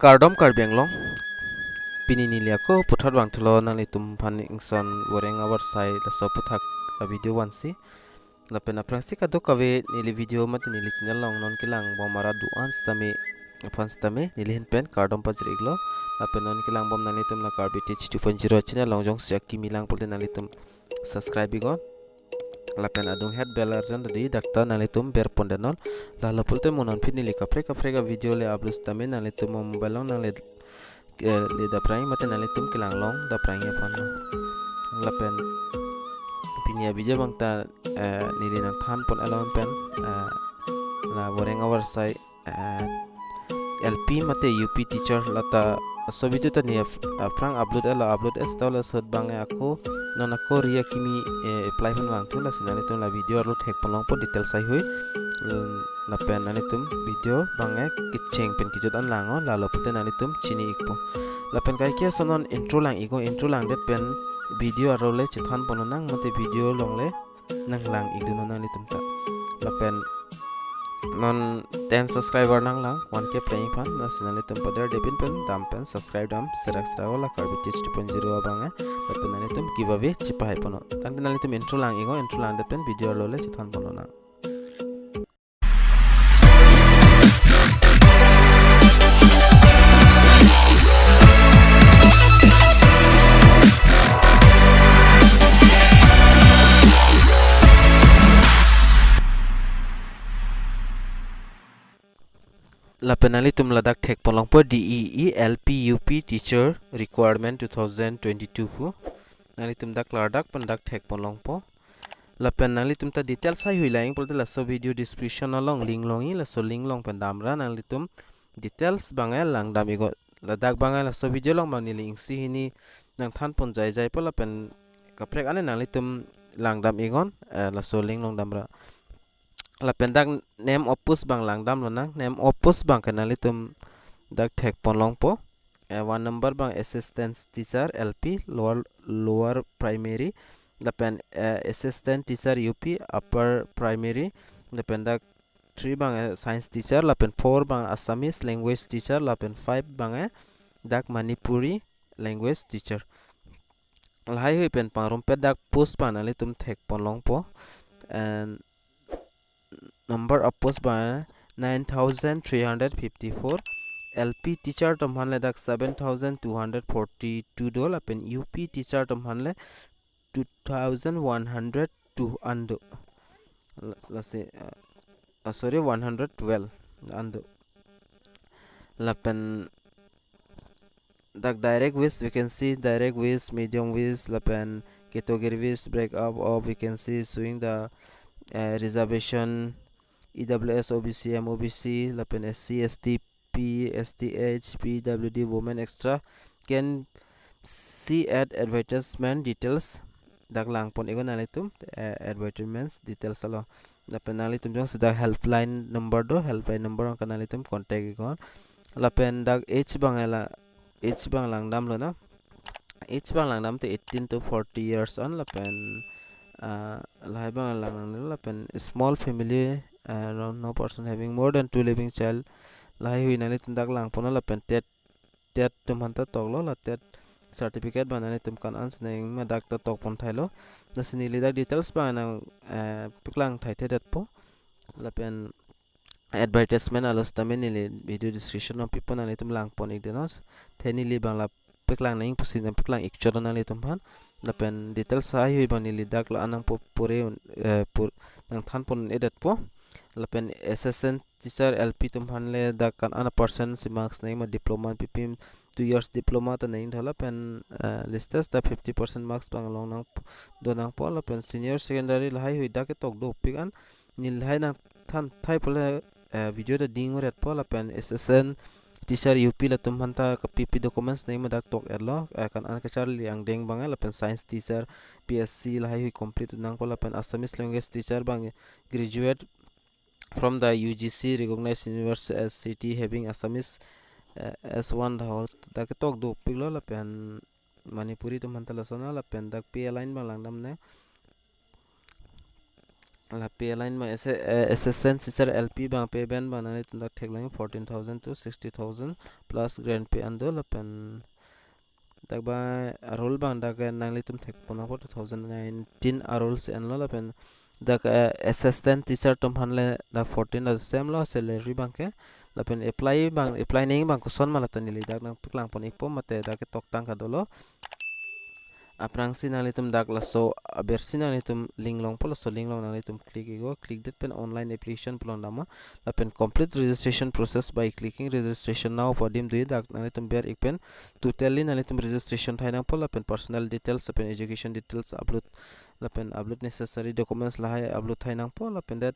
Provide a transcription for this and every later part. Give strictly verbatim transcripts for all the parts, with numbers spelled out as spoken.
Kardom Karbi Anglong. Pini neli ako puthot vangthulo nanglitum aphan ingson voreng avarsai laso aphuthak a video vansi. Lapen aphrangsi kadokave neli video mate neli channel along non kelangbom arat do-an sitame aphan sitame neli ahin pen kardom pajir-iklo. Lapen non kelangbom nanglitum la Karbi Teach two point zero channel along jongsi akimi lang pulote nanglitum subscribe-iknon. Lapen adung het bell arjan do di dakta nanglitum berpon detnon. Lalo pulote mo non aphi neli kaprek kaprek a video le upload sitame nanglitum mo mobile along nangle, eh, le daprang mate nanglitum kelang long daprang aphan lo. Lapen pini a video abang ta, eh, neli nangthan pon along pen, eh, la voreng avarsai, eh, L P mate U P teacher lata laso video ta neli ap-, aphrang upload-etlo, upload-et seta laso abang ako non ako ri akimi, eh, apply aphan vangthu, lasi nanglitum la video arlo thek pon longpo details haihui. L-, lapen nanglitum video abang kecheng pen kejut an langnon, lalo pulote nanglitum chini-ikpo. Lapen kaike ason non intro lang-iknon, intro langdet pen video arlo le chethan pon lonang mate video along le nanglang-ikdunnon nanglitum ta. Lapen non ten subscriber nanglang one K preng aphan, lasi nanglitum pader depin pen dam pen subscribe dam serak serak la Karbi Teach two point zero abang. Lapen nanglitum giveaway chepahai ponnon. Tangte nanglitum intro lang-iknon, intro langdet pen video arlo le chethan pon lonang. Lapen nanglitum ladak thek pon longpo D E E L P U P teacher requirement two thousand twenty-two pu. Nanglitum dak klardak pen dak thek pon longpo. Lapen nanglitum ta details haihui lang pulote laso video description along link longji, laso link along pen damra nanglitum details abang langdam-iknon. Ladak abang laso video along abang neli isi hini nangthan pon jaijaipo lapen kaprek an nanglitum langdam-iknon, eh, laso link along damra. Lapen dak name of post abang langdam lonang, name of post abang ke nanglitum dak thek pon longpo. Eh, one number abang assistant teacher L P lower, lower primary, lapen, eh, assistant teacher U P upper primary, lapen dak three abang, eh, science teacher, lapen four abang Assamese language teacher, lapen five abang, eh, dak Manipuri language teacher. Lahaihui pen pangrumpet dak post abang nanglitum thek pon longpo. And number of post abang nine thousand three hundred fifty-four. L P teacher atum aphan le dak seven thousand two hundred forty-two do, lapen U P teacher atum aphan le two thousand one hundred two an do. La-, lasi, uh, uh, sorry, one hundred twelve an do. Lapen dak direct wise vacancy, direct wise, medium wise, lapen category wise break up of vacancy showing the, uh, reservation, E W S, O B C, M O B C, lapen S C, S T, P, S T H, P W D, women, et cetera can see at advertisement details. Dak lang pon-iknon nanglitum, eh, advertisements details along. Lapen nanglitum jongsi dak helpline number do, helpline number along ke nanglitum contact-iknon. Lapen dak age abang la, age abang langdam lonang. Age abang langdam te eighteen to forty years an lapen, ah, lahai abang langdam lo lapen small family, ah, no, no person having more than two living child. Lahaihui nanglitum dak lang ponnon lapen TET, TET atum aphan ta toklo, la TET certificate abang nanglitum kan-an si nangma dak ta tok pon thailo. Lasi neli dak details abang nang, eh, paklang thai thedetpo. Lapen advertisement alo sitame neli video description along pipon, nanglitum lang pon-ikdetnon. The neli abang la paklang nangji pusi nangpaklang-ik chot nanglitum aphan. Lapen details haihui abang neli dak la-an nangpo pore un, eh, pur, nangthan pon-edetpo. Lapen assistant teacher L P atum aphan le dak kan-an percent si marks nangma diploma pipim two years diploma ta nangtha lapen, eh, listas ta fifty percent marks abang long nang do nangpo lapen senior secondary lahaihui dak ketok dopik an neli lahai nangthan thai pule, eh, video ta ding-etpo lapen assistant teacher U P latum aphan ta kapipi documents nangma dak tok-etlo, eh, kan-an kacharli angdeng abang lapen science teacher P S C lahaihui complete nangpo lapen Assamese language teacher abang graduate from the U G C recognized university having Assamese, eh, as one, dak ketok dopiklo lapen Manipuri atum aphan ta lasonlo lapen dak pay a-line abang langdamnang. la pay line ma ese, eh, assistant teacher L P abang pay band abang nanglitum dak theklong fourteen thousand to sixty thousand plus grant pay an do lapen dak ba a-rule abang dak, eh, nanglitum thekpon apot two thousand nineteen a-rule si enlo lapen dak, eh, assistant teacher atum aphan le dak fourteen the same lo salary abang ke lapen apply abang, apply nangji abang koson ma lata neli dak nangpaklangpon ikpo mate dak ketoktang kadolo. Aphrangsi nanglitum dak laso abersi nanglitum link longpo, laso link along nanglitum click ikpo, click det pen online application pu along dampo lapen complete registration process by clicking registration now pu adim do, dak nanglitum ber ik pen totally nanglitum registration thai nangpo lapen personal details lapen education details upload lapen upload necessary documents lahai upload thai nangpo lapen det,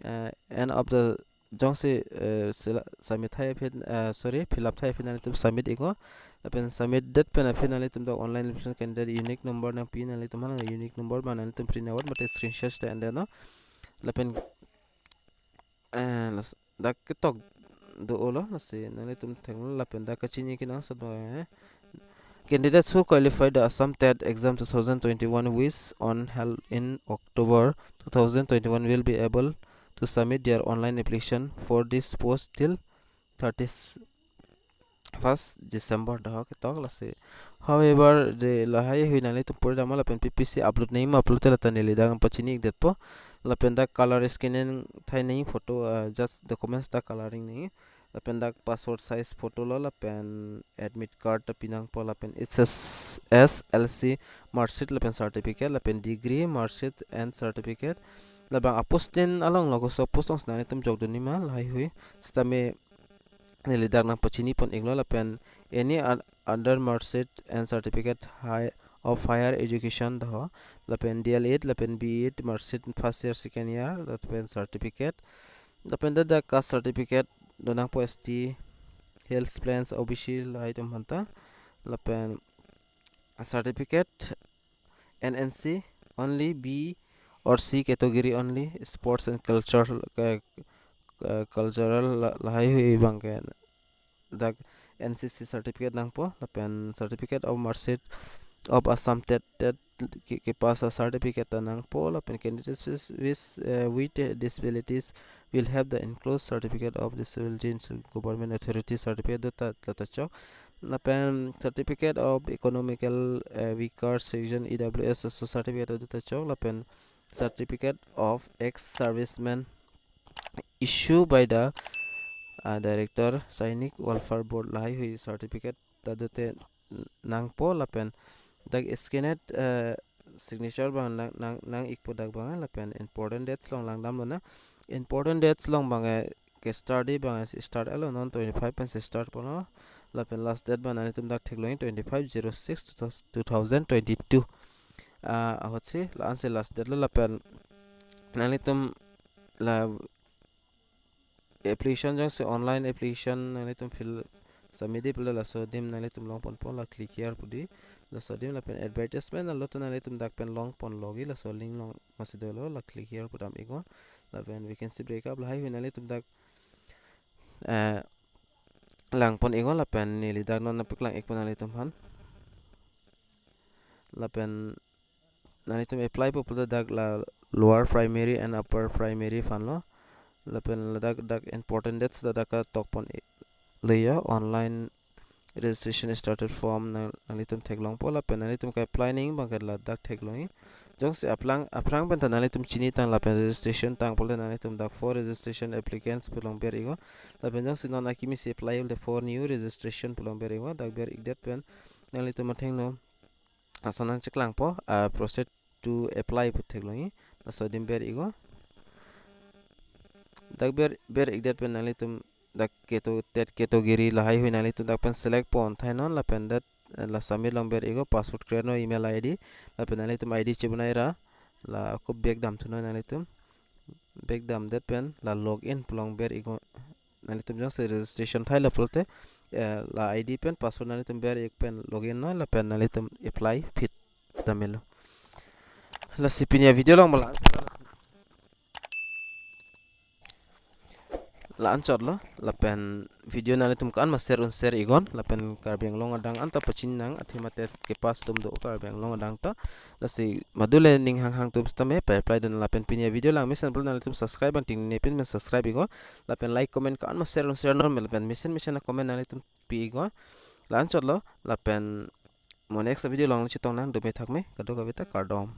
eh, end of the jongsi, eh, sila-, submit thai aphi, eh, sorry, fill up thai aphi nanglitum submit ikpo lapen submit det pen aphi nanglitum dak online application candidate unique number nangpi, nanglitum aphan unique number abang nanglitum print out mate screenshot ta endetnon lapen, eh, las-, dak ketok do-olo lasi nanglitum theklong lapen dak kachini kenangsot abang, eh, candidates who qualify the Assam TET exam two thousand twenty-one which on held in October two thousand twenty-one will be able to submit their online application for this post till thirty-first December dak ketok lasi. However, de lahai hui nanglitum pura dampo lapen P P C upload nangji ma upload te lata neli dak nangpachini ik detpo lapen dak color scanning thai nangji photo, uh, just documents dak coloring nangji lapen dak passport size photo lo lapen admit card ta pi nangpo lapen H S S L C marksheet lapen certificate lapen degree marksheet and certificate labang a-post tin along lo, koso post alongsi nanglitum jokdun nangji ma lahai hui sitame neli dak nangpachinipon iklo lapen any o-, other marksheet and certificate high of higher education dak ho lapen D L Ed lapen B Ed marksheet first year second year lapen certificate lapen dak dak caste certificate do nangpo, S T, Hills Plains, O B C lahai atum aphanta lapen certificate N N C only, B or C category only, sports and cultural, eh, eh, cultural la-, lahai hui abang ke dak N C C certificate nangpo lapen certificate of marksheet of Assam TET, TET ke, kepass a-certificate ta nangpo lapen candidates with, with, eh, with, eh, disabilities will have the enclosed certificate of disability insurance government authority certificate do ta, ta, ta chok lapen certificate of economical, eh, weaker section, E W S, laso certificate do ta chok lapen certificate of ex-serviceman issued by the, uh, director Sainik Welfare Board lahai hui certificate ta dote nangpo lapen dak scanned, uh, signature abang nang, nang, nang ikpo dak abang lapen important dates along langdamlonang. Important dates along abang ke start date abang si start alo, non twenty-five pensi start ponlo lapen last date abang nanglitum dak theklong twenty-five zero six two thousand twenty-two. Ah, ahutsi la-ansi last date lo lapen nanglitum la application jongsi online application nanglitum fill submit di pulo laso adim nanglitum longponpo, la click here pu di laso adim lapen advertisement alo to nanglitum dak pen longponlongji laso link along masi dolo, la click here pu dam ikpo lapen vacancy breakup lahai hui nanglitum dak, eh, langpon ikpo lapen neli dak non nangpaklang ikpo nanglitum aphan lapen nanglitum apply po pulo dak la lower primary and upper primary aphan lo lapen ladak dak important dates ladak katokpon i-, leya online registration started form nang, nanglitum theklongpo lapen nanglitum ke-apply nangji abang ke ladak theklongji. Jongsi aplang aphrang pen ta nanglitum chinitang lapen registration tang pulote nanglitum dak for registration applicants pu along ber ikpo lapen jongsi non akimi si apply pulote for new registration pu along ber ikpo, dak ber ikdet pen nanglitum athengno lason nangcheklangpo, ah, proceed to apply pu theklongji, laso adim ber ikpo. Dak ber, ber ikdet pen nanglitum dak keto, TET category lahai hui nanglitum dak pen select pon thainon lapen det, eh, la submit along ber ikpo, password create non, email I D lapen nanglitum I D chebonai ra la ako back damthunon nanglitum, back damdet pen la login pu along ber ikpo. Nanglitum jongsi registration thailo pulote, eh, la I D pen password nanglitum ber ik pen login non lapen nanglitum apply phit damelo. Lasi pini a-video along bala. la-anchotlo, lapen video nanglitum ko-an ma share un share iknon, lapen Karbi Anglong adang anta pachini nang, athema TET kepass atum do Karbi Anglong adang ta. Lasi madule ning hanghang atum sitame pa-apply dun, lapen pini avideo lang mesen pulo nanglitum subscribe bang tingnepin men subscribe iknon, lapen like comment ko-an ma share un share non, lapen mesen mesen acomment nanglitum pi iknon. La-anchotlo, lapen mo next video along chetong nang, dome thakme, kadokave ta kardom.